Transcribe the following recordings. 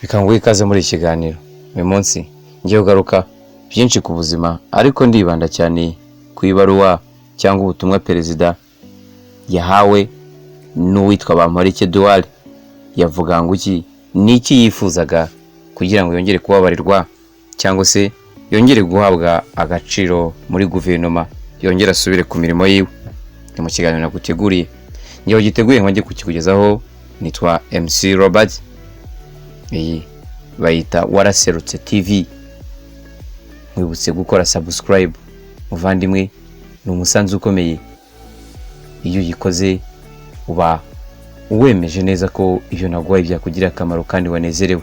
Reka nguhe ikaze muri iki kiganiro. Uyu munsi ngiye kugaruka byinshi ku buzima, ariko ndibanda cyane ku ibaruwa cyangwa ubutumwa perezida yahawe n'uwitwa Bamporiki Edouard. Yavuga ngo iki? Ni iki yifuzaga kugira ngo yongere kubabarirwa cyangwa se yongere guhabwa agaciro muri guverinoma, yongere asubire ku mirimo yiwe? Ni mu kiganiro naguteguriye. Ngewe giteguye ngo njye kukikugezaho nitwa MC Robert. Iyi bayita Waraserutse TV. Nkwibutse gukora subscribe, muvandimwe, ni umusanzu ukomeye. Iyo uyikoze uba uwemeje neza ko ibyo naguhaye byakugirira akamaro kandi wanezerewe.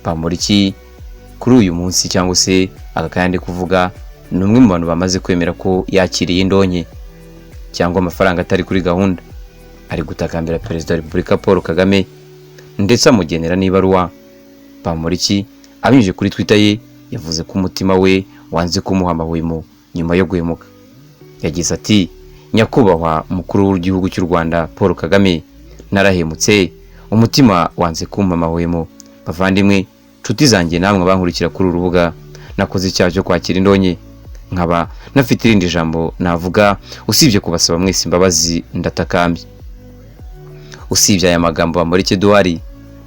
Bamporiki kuri uyu munsi cyangwa se aka kanya ndi kuvuga ni umwe mu bantu bamaze kwemera ko yakiriye indonke cyangwa amafaranga atari kuri gahunda. Ari gutakambira Perezida wa Repubulika Paul Kagame, ndetse amugenera n'ibaruwa. Bamporiki abinyujije kuri Twitter ye yavuze ko umutima we wanze kumuha amahwemo nyuma yo guhemuka. Yagize ati: "Nyakubahwa Umukuru w'Igihugu cy'u Rwanda Paul Kagame, narahemutse, umutima wanze kumpa amahwemo. Bavandimwe, nshuti zanjye, namwe bankurikira kuri uru rubuga, nakoze icyaha cyo kwakira indonke, nkaba nafite irindi jambo navuga usibye kubasaba mwese imbabazi. Ndatakambye." Usibye aya magambo Bamporiki Edouard,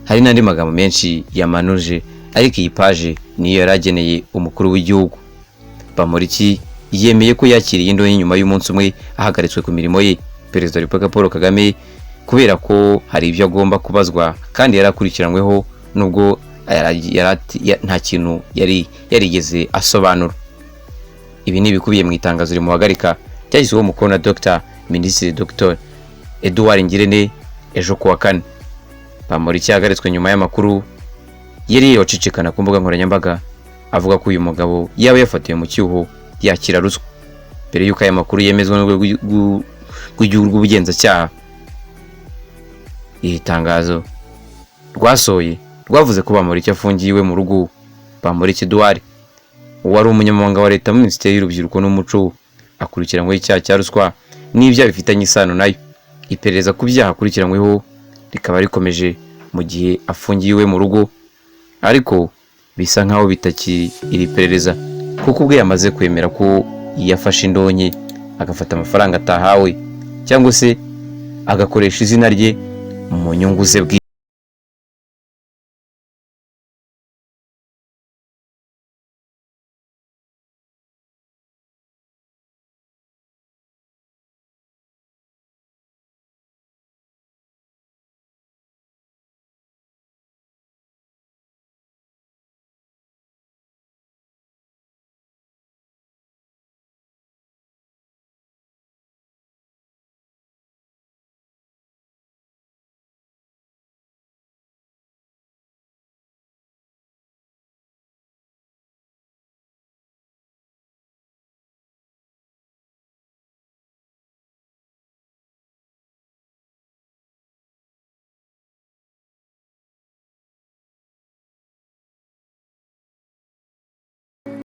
hari n'andi magambo menshi yamanuje, ariko iyi paje niyo yari ageneye umukuru w'igihugu. Bamporiki yemeye ko yakiriye indonke nyuma y'umunsi umwe ahagaritswe ku mirimo ye, Perezida wa Repubulika Paul Kagame, kubera ko hari ibyo agomba kubazwa kandi yari akurikiranyweho, nubwo nta kintu yari yarigeze asobanura. Ibi ni ibikubiye mu itangazo rimuhagarika ryashyizweho umukono na Dr Minisitiri Dr Edouard Ngirente ejo kuwa kane. Bamporiki yahagaritswe nyuma y'amakuru yari yocicikana ku mbuga nkoranyambaga avuga ko uyu mugabo yaba yafatiwe mu cyuho yakira ruswa, mbere y'uko aya makuru yemezwa n'urwego rw'igihugu rw'ubugenzacyaha. Iri tangazo rwasohoye rwavuze ko Bamporiki afungiye iwe mu rugo. Bamporiki Edouard wari umunyamabanga wa leta muri Minisiteri y'Urubyiruko n'Umuco akurikiranyweho icyaha cya ruswa n'ibyaha bifitanye isano nayo. Iperereza ku byaha akurikiranyweho rikaba rikomeje mu gihe afungiye iwe mu rugo, ariko bisa nkaho bitakiri iri perereza kuko ubwe yamaze kwemera ko yafashe indonke, agafata amafaranga atahawe cyangwa se agakoresha izina rye mu nyungu ze bwite.